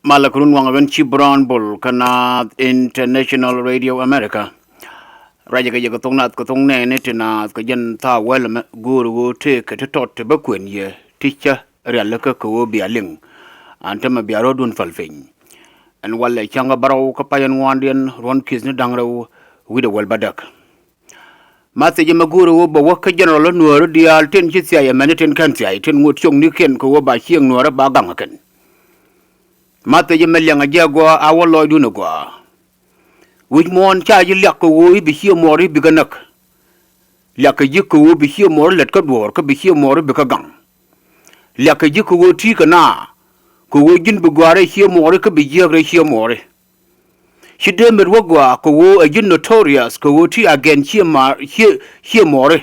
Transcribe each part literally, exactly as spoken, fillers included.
Malɛ kɛ run waŋ ɛ ben ci Brown Bull kä Naath International Radio America. Ruacɛ kɛ jɛ kɛ thok Naath kɛ thok nɛɛni ti naath kɛ jɛn thaak wäl ɛmɛ go̱o̱ri ɣöö tëëkɛ ti tɔt ti bä kuɛn yɛ ti cä rialikä kɛ ɣöö bia liŋ. An tämɛ bia rɔ̱dun päl piny. Ɛn walɛ cäŋ kä bärɔw kä pay ɛn ŋuandiɛn ruɔ̱n ki̱thni da̱ŋ rɛw wi̱cdɛ wäl bädäk. Message ɛmɛ go̱o̱ri ɣöö bɛ wä kä general nuääri diaal tin ci thiay ɛmɛni tin kän thiay tin ŋot ciöknikiɛn kɛ ɣöö ba cieŋ nuäärä ba gaŋ ɛ kɛn. Message ɛmɛ liɛŋɛ jɛ a gɔaa a wä lɔcdun a gɔaa. Wi̱c muɔ̱ɔ̱n ca ji̱ liak kɛ ɣöö i̱ bi cië muɔɔri bikɛ näk. Liak kɛ ji̱ kɛ ɣöö bi cië muɔɔri lät kä duɔ̱ɔ̱r kä bi cië muɔɔri bikɛ gaŋ. Liak kɛ ji̱ kɛ ɣöö ti̱i̱ kɛ naa kɛ ɣöö ji̱n bi gɔaa rɛy cië muɔɔri kä bi jiääk rɛy cië muɔɔri. Ci dee met wä gɔaa kɛ ɣöö ɛ ji̱ notorious kɛ ɣöö ti again cië maar cië cië muɔɔri.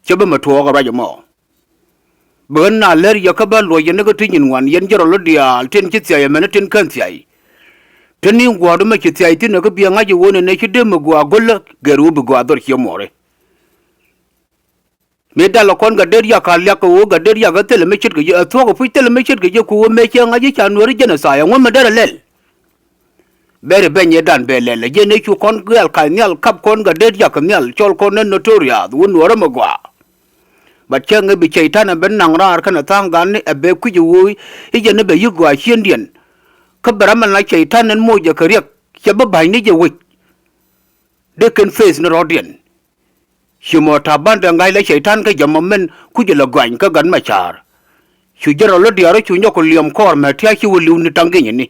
Cä bi mɛ tuɔɔk ɛ ruac ɛmɔ. Bi ɣän na lär yɛ kä bä luɔc yɛn ni kä ti nyin ŋuan yɛn jɛ rɔl diaal tin ci thiay ɛmɛni tin kän thiay. Te ni gua̱a̱r mɛ ci thiay thin ɛ kä biɛ ŋa̱c ɛ ɣöö nɛnɛ ci dee mɛ gɔaa go̱lä gɛr ɣöö bi gɔaa dhɔr cië muɔɔri. Mëë dalɛ kɔn gat dee riak ka liak kɛ ɣöö gat dee riak kä thilɛ mi ce̱tkɛ jɛ ɛ thuɔ̱k ɛ puc thilɛ mi ce̱tkɛ jɛ kɛ ɣöö mëë cɛ ŋa̱c i̱ ca nueeri jɛn ɛ tha̱a̱c ɛŋu mi derɛ lɛl. Bɛri beny ɛ dan bɛ lɛl ɛ jɛn ɛ cu kɔn gɛɛl ka̱c nhial kap kɔn gat dee riak kɛ nhial cɔl kɔn ɛ notorious wä nuɔ̱ɔ̱rä mi gɔaa. Bat cäŋ ɛ bi cɛy-tan ɛ ben naŋ raar kɛnɛ tha̱a̱ŋ gatni ɛ bɛ kui̱c ɛ ɣöö i̱ jɛn ɛ bɛ yi̱k gɔaa ciëndiɛn. Kä bɛ ram ɛn la cɛy-tan ɛn moc ɛ kɛ riɛk cɛ bä ba̱ny ni jɛ wec. Dee kɛn face ni rɔ̱diɛn. Ci mɔ ta̱a̱ ban dee ŋa̱c la cɛy-tan kä jɛ mɔ mɛn kucɛ lɛ gɔany kä gat mɛ ca̱a̱r. Cu jɛn rɔ lä diaarä cu nyɔk kɛ liɔm kɔɔr mɛ tia̱a̱ ci wä li̱w ni ta̱ŋ gi̱nyäni.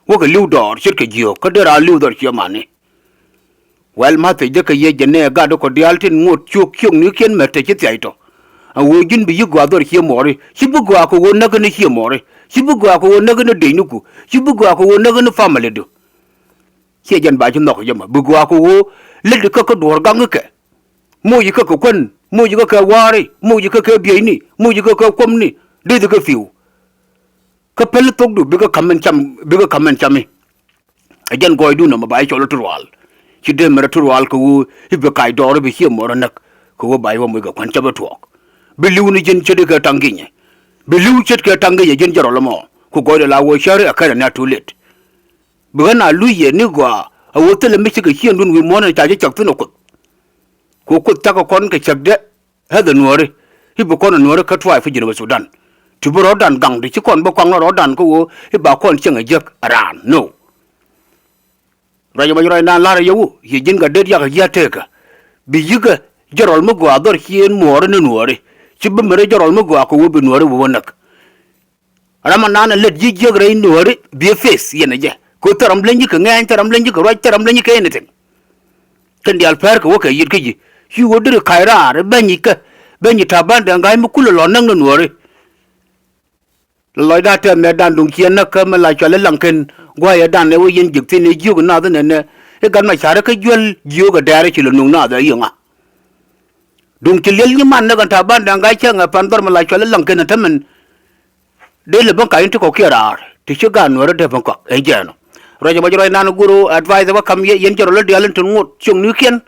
Wäkɛ li̱w dɔɔr ce̱tkɛ jiöök kä dee raan li̱w dhɔr cië mani. Wɛl ma̱th thiecdä kɛ yɛ jɛ nɛɛ gatdä kɔ diaal tin ŋot ciök ciöknikiɛn mɛ te ci thiac tɔ. Ɛ ɣöö ji̱n bi yi̱ gɔaa dhɔr cië muɔɔri ci bi gɔaa kɛ ɣöö näk ni cië muɔɔri ci bi gɔaa kɛ ɣöö näk ni dec ni ku ci bi gɔaa kɛ ɣöö näk ni family du. Ciɛ jɛn ba ci nhɔk jɛ mɔ bi gɔaa kɛ ɣöö lät kä kä duɔ̱ɔ̱r gaŋ kɛ. Moc kä kɛ kuän, moc kä kɛ wa̱a̱ri, moc kä kɛ bieyni, moc kä kɛ kuɔmni, deth kä pi̱w. Kä päl thokdu bikɛ ka̱m ɛn cam, bikɛ ka̱m ɛn cami. Ɛ jɛn gɔɔydun nɔmɔ ba i̱ cɔl i̱ ti rual. Ci dee mɛrɛ ti rual kɛ ɣöö i̱ bi kac dɔɔr i̱ bi cië muɔɔr ɛ näk kɛ ɣöö ba i̱ wä moc kɛ kuän cä bi tuɔɔk. Bi li̱w ni ji̱n ce̱tkɛ ta̱ŋ gi̱nyɛ. Bi li̱w ce̱tkɛ ta̱ŋ gi̱nyɛ ji̱n jɛ rɔl ɛmɔ. Ku gɔɔydɛ la wä cäri ɛ kärɛ ni a too late. Bi ɣän a luc yɛ ni gɔaa a ɣöö thilɛ mi cikɛ ciëŋdun wi̱i̱ muɔ̱ɔ̱n ɛn ca ji̱ cäk thi̱n ɛ kuoth. Ku kuoth cakɛ kɔn kɛ cäkdɛ. Ɣäth ɛ nuääri i̱ bi kɔn ɛ nuääri kä tuaay fi Jinub Sudan. Ti bi rɔɔdan gaŋ ti ci kɔn bi kɔaŋ rɔɔdan kä ɣöö i̱ ba kɔn cieŋ ɛ jiäk ɛ raan no. Ruac ɛmɔ ruacdan la̱rä yɛ wu yɛ ji̱n gat det yak ɛ ji̱ a tekä. Bi yi̱kä jɛ rɔl mi gɔaa dhɔr ciëën muɔɔri ni nuääri. Ci bi meri jɛ rɔl mi gɔaa kɛ ɣöö bi nuääri wä wä näk. Ram anan a lät ji̱ jiäk rɛy nuääri biɛ peth yɛn ɛ jɛ kɛ thil ram leny ji̱ kɛ ŋɛɛny thil ram leny ji̱ kɛ ruac thil ram leny ji̱ kɛ anything. Kɛn diaal pɛr kɛ wä kɛ yit kä ji̱ ci wä diri ka̱c raar bɛny ikä bɛny i̱ ta̱a̱ ban dɛŋ ga̱a̱c mi kulɛ lɔ näk ni nuääri. Lɔ lɔcda tɛth mɛtdan duŋ ciɛ näk kä mi la cual i̱ laŋ kɛn gua̱a̱cɛ dan ɛ wä yɛn jiäk thi̱n ɛ jiök nath inɛnɛ i̱ gat ma ca̱ri kä juäl jiök ɛ dɛɛr i̱ ci lɛ nuŋ nath ɛ yiëŋa. Duŋ ci liɛl nyiman näk ɛn ta̱a̱ ban dɛŋ ga̱a̱c cäŋ ɛ pan dhɔr mi la cual i̱ laŋ kɛn ɛ tämɛn. Dee lɛ ben ka̱ny ti kɔ̱kiɛn raar ti ci gaat nuääri dee ben kɔak ɛn jɛɛn ɔ. Ruac ɛ bä ci ruac nan go̱r ɣöö advice ɛ bä ka̱m yɛ yɛn jɛ rɔ lä diaal in tin ŋot ciöknikiɛn.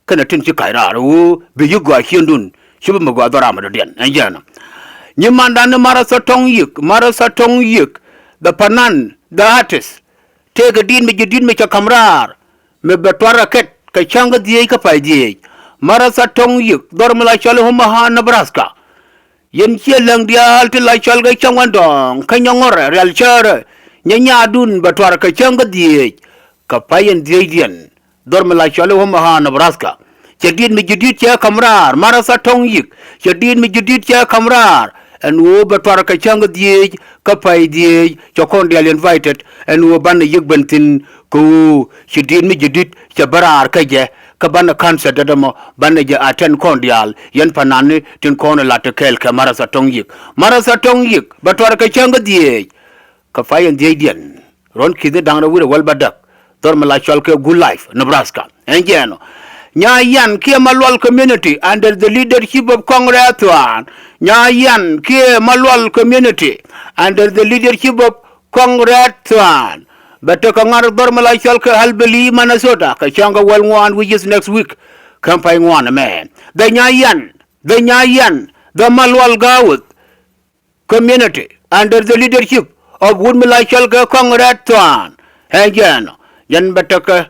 Kɛnɛ tin ci ka̱c raar ɣöö bi yi̱ gɔaa ciëŋdun ci bi mi gɔaa dhɔr ram ɛ dɔ̱diɛn ɛn jɛɛn ɔ. Nyimandan ni Martha Tɔŋ Yiëk, Martha Tɔŋ Yiëk, the fanan, the artist. Tëëkɛ diit mi ji̱ di̱t mi cɛ ka̱m raar mi bɛ tuar rɛ kɛt kɛ cäŋ kä dhieec kä pay dhieec. Martha Tɔŋ Yiëk dhɔr mi la cɔl i̱ Omaha, Nebraska. Yɛn ciɛ läŋ diaal ti la cɔl kɛ cäŋ wän dɔ̱ɔ̱ŋ kä nyɔŋɔrɛ rial cäärä nyɛ nyaadun bɛ tuar kɛ cäŋ kä dhieec kɛ pay yɛn dhiecdiɛn. Dhɔr mi la cɔl i̱ Omaha, Nebraska. Cɛ diit mi ji̱ di̱t cɛ ka̱m raar Martha Tɔŋ Yiëk. Cɛ diit mi ji̱ di̱t cɛ ka̱m raar ɛn ɣöö bɛ tuar kɛ cäŋ kä dhieec kä pay dhieec cɛ kɔn diaal invited ɛn ɣöö banɛ yiëk ben thi̱n kɛ ɣöö ci diit mi ji̱ di̱t cɛ bä raar kä jɛ. Kä banɛ cancer dädä mɔ banɛ jɛ attend kɔn diaal yɛn panani tin kɔn ɛ lat ti kɛɛl kɛ Martha Tɔŋ Yiëk. Martha Tɔŋ Yiëk bɛ tuar kɛ cäŋ kä dhieec kɛ pay yɛn dhiecdiɛn. Ruɔ̱n ki̱thni da̱ŋ rɛw wi̱cdɛ wäl bädäk. Dhɔr mi la cɔl kɛ Good Life, Nebraska. Ɛn jɛɛn ɔ. Nyayan kiɛ Malual community under the leadership of Kɔŋ Rɛɛth Thuan. Nyayan kiɛ Malual community under the leadership of Kɔŋ Rɛɛth Thuan. Bɛ tekɛ ŋa̱r dhɔr mi la cɔl kɛ Albany, Minnesota kɛ cäŋ kä wäl ŋuan, which is next week. Kä pay ŋuan ɛmɛ. The Nyayan, the Nyayan, the Malual Gaawuth community under the leadership of wut mi la cɔl kɛ Kɔŋ Rɛt Thuan. Ɛ jɛn ɔ, jɛn bɛ tekɛ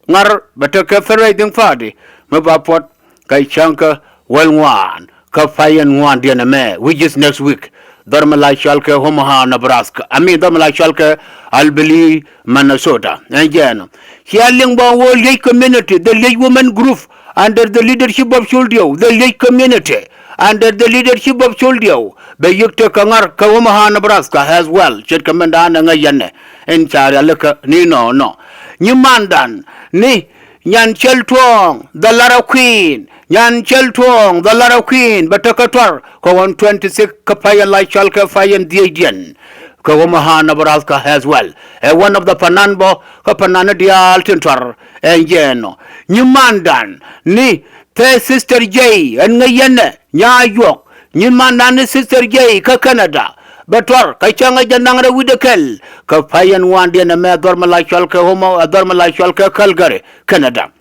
ŋar, bɛ tekɛ fundraising party mi ba puɔt kɛ cäŋ kɛ wäl ŋuan kä pay in ŋuandiɛn ɛmɛ, which is next week. Dhɔr mi la cɔl kɛ Omaha, Nebraska. I mean, dhɔr mi la cɔl kɛ Albany, Minnesota. Ɛ jɛn ɔ, cia liŋ bä wä Liec community, the Liec women group, under the leadership of Chol Dieu, the Liec community, under the leadership of Chol Dieu. Bɛ yiëk tek kɛ ŋar kɛ Omaha, Nebraska as well. Ce̱tkɛ mɛn da̱a̱n ɛ ŋäc yɛn ɛ in ca rialikä ni nɔ nɔ. Nyimandan ni Nyan Cɛl Tuɔ̱ɔ̱ŋ, the Lara Queen. Nyan Cɛl Tuɔ̱ɔ̱ŋ, the Lara Queen, bɛ tekɛ tuar kɛ ɣɔn twenty six kä pay in la cɔl kɛ pay in dhiecdiɛn kɛ Omaha, Nebraska as well. Ɛ one of the panan bä kä panan diaal tin tuar ɛn jɛn ɔ. Nyimandan ni thɛ Sister J, ɛn ŋäc yɛn ɛ Nyajuɔk. Nyimandan ni Sister J kä Canada, bɛ tuar kɛ cäŋ ɛ jɛ naŋ rɛw wi̱cdɛ kɛl kɛ pay in ŋuandiɛn ɛmɛ, dhɔr mi la cɔl kɛ Oma, dhɔr mi la cɔl kɛ Calgary, Canada.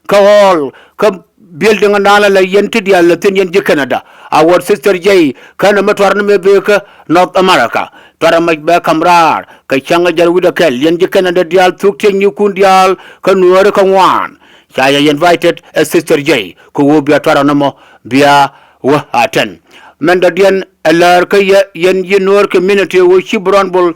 Kä hall, kä building in da̱a̱n la yɛn ti diaal la thi̱n yɛn ji̱ Canada. A wä Sister J känɛ mi tuar ni mi bi kä North America. Tuar ɛmɛ bɛ ka̱m raar kɛ cäŋ ɛ jɛ rɛw wi̱cdɛ kɛl, yɛn ji̱ Canada diaal, thuk tiecnikun diaal kä Nuääri kä ŋuan. Ca yɛ invited ɛ Sister J kɛ ɣöö bia tuar ɛn ɛmɔ bia wä attend. Mɛn dɔ̱diɛn ɛ läär kä yɛ, yɛn ji̱ Nuäär community ɣöö Chief Brown Bol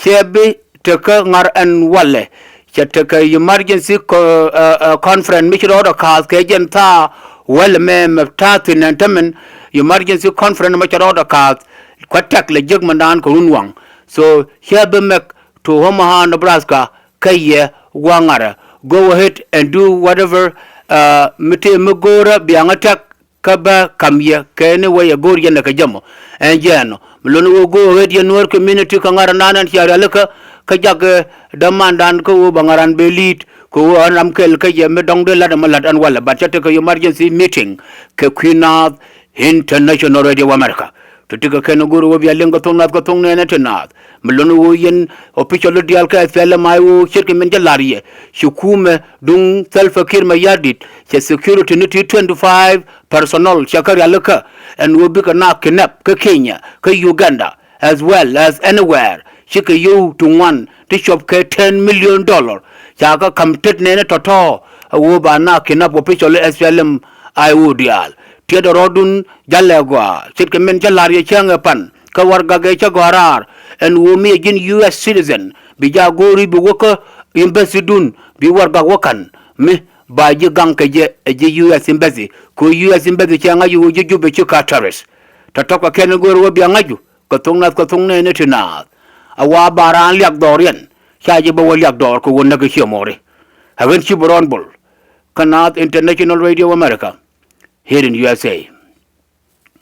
cɛ bi tekä ŋa̱r ɛn walɛ. Cɛ tekɛ emergency co-, ɛ, ɛ, conference mi ci rɔɔdɛ kaath kɛ jɛn thaa wäl ɛmɛ mɛ ta̱a̱ thi̱n ɛn tämɛn. Emergency conference mɛ cɛ rɔɔdɛ kaath kuɛ tɛk lɛ jiäk mɛndan kɛ runwaŋ. So cɛ bi mɛk to Omaha, Nebraska, kä yɛ gua̱a̱ŋ ŋa̱rä. Go ahead and do whatever, ɛ, mi tëë mi go̱o̱rä biaŋä tɛk kä bä ka̱m yɛ kɛ ni wä yɛ go̱o̱r yɛn ɛ kɛ jämɔ. Ɛn jɛɛn ɔ, mi luni wä go̱o̱r ɣet yɛ Nuäär community kɛ ŋa̱r ɛnan ɛn cia rialikä kä jak, ɛ, dämandan kä ɣöö bä ŋa̱ran bɛ li̱i̱t kɛ ɣöö ɣän ram kɛl kä yɛ mi dɔ̱ŋ dee la̱t ɛmɛ la̱t ɛn walɛ, but cä tekɛ emergency meeting kɛ kui̱ naath International Radio of America. Ti ti kɛ kɛn go̱o̱r ɣöö bia liŋ kɛ thoŋ nath kɛ thoŋ nɛɛnɛ ti naath. Mi luni ɣöö yɛn official diaal kä S P L M I O ce̱tkɛ min cä la̱r yɛ, ci kumɛ duŋ Salva Kiir Mayardit, cɛ security ni ti twenty five personnel cɛ kä rialikä ɛn ɣöö bikɛ na kidnap kä Kenya, kä Uganda, as well as anywhere. Cikɛ yio̱w ti ŋuan ti cuɔp kɛ ten million dollar. Ca kɛ ka̱m tet nɛɛni tɔ̱tɔ̱ ɛ ɣöö ba na kidnap official S P L M I O diaal. Tiɛt ɛ rɔɔdun jalɛ gɔaa ce̱tkɛ min cä la̱r yɛ cäŋ ɛ pan kä warɛgak ɛ cä gɔaa raar. Ɛn ɣöö mi ɛ ji̱n U S citizen bi jaa go̱o̱ri bi wä kä embassy dun bi warɛgak wä ka̱n mi ba ji̱ gaŋ kɛ jɛ ɛ ji̱ U S embassy. Kɛ ɣöö U S embassy cɛ ŋa̱c ɣöö ji̱ Jubɛ ci ka terrorist. Tɔ̱tɔ̱ kɛ kɛn go̱o̱r ɣöö bia ŋa̱cu kɛ thoŋ nath kɛ thoŋ nɛɛni ti naath. A wa ba raan liak dhɔriɛn ca ji̱ bä wä liak dhɔr kɛ ɣöö näk kɛ ciɛ mɔri. Ɛ ɣän Chief Brown Bol kä Naath International Radio America here in U S A.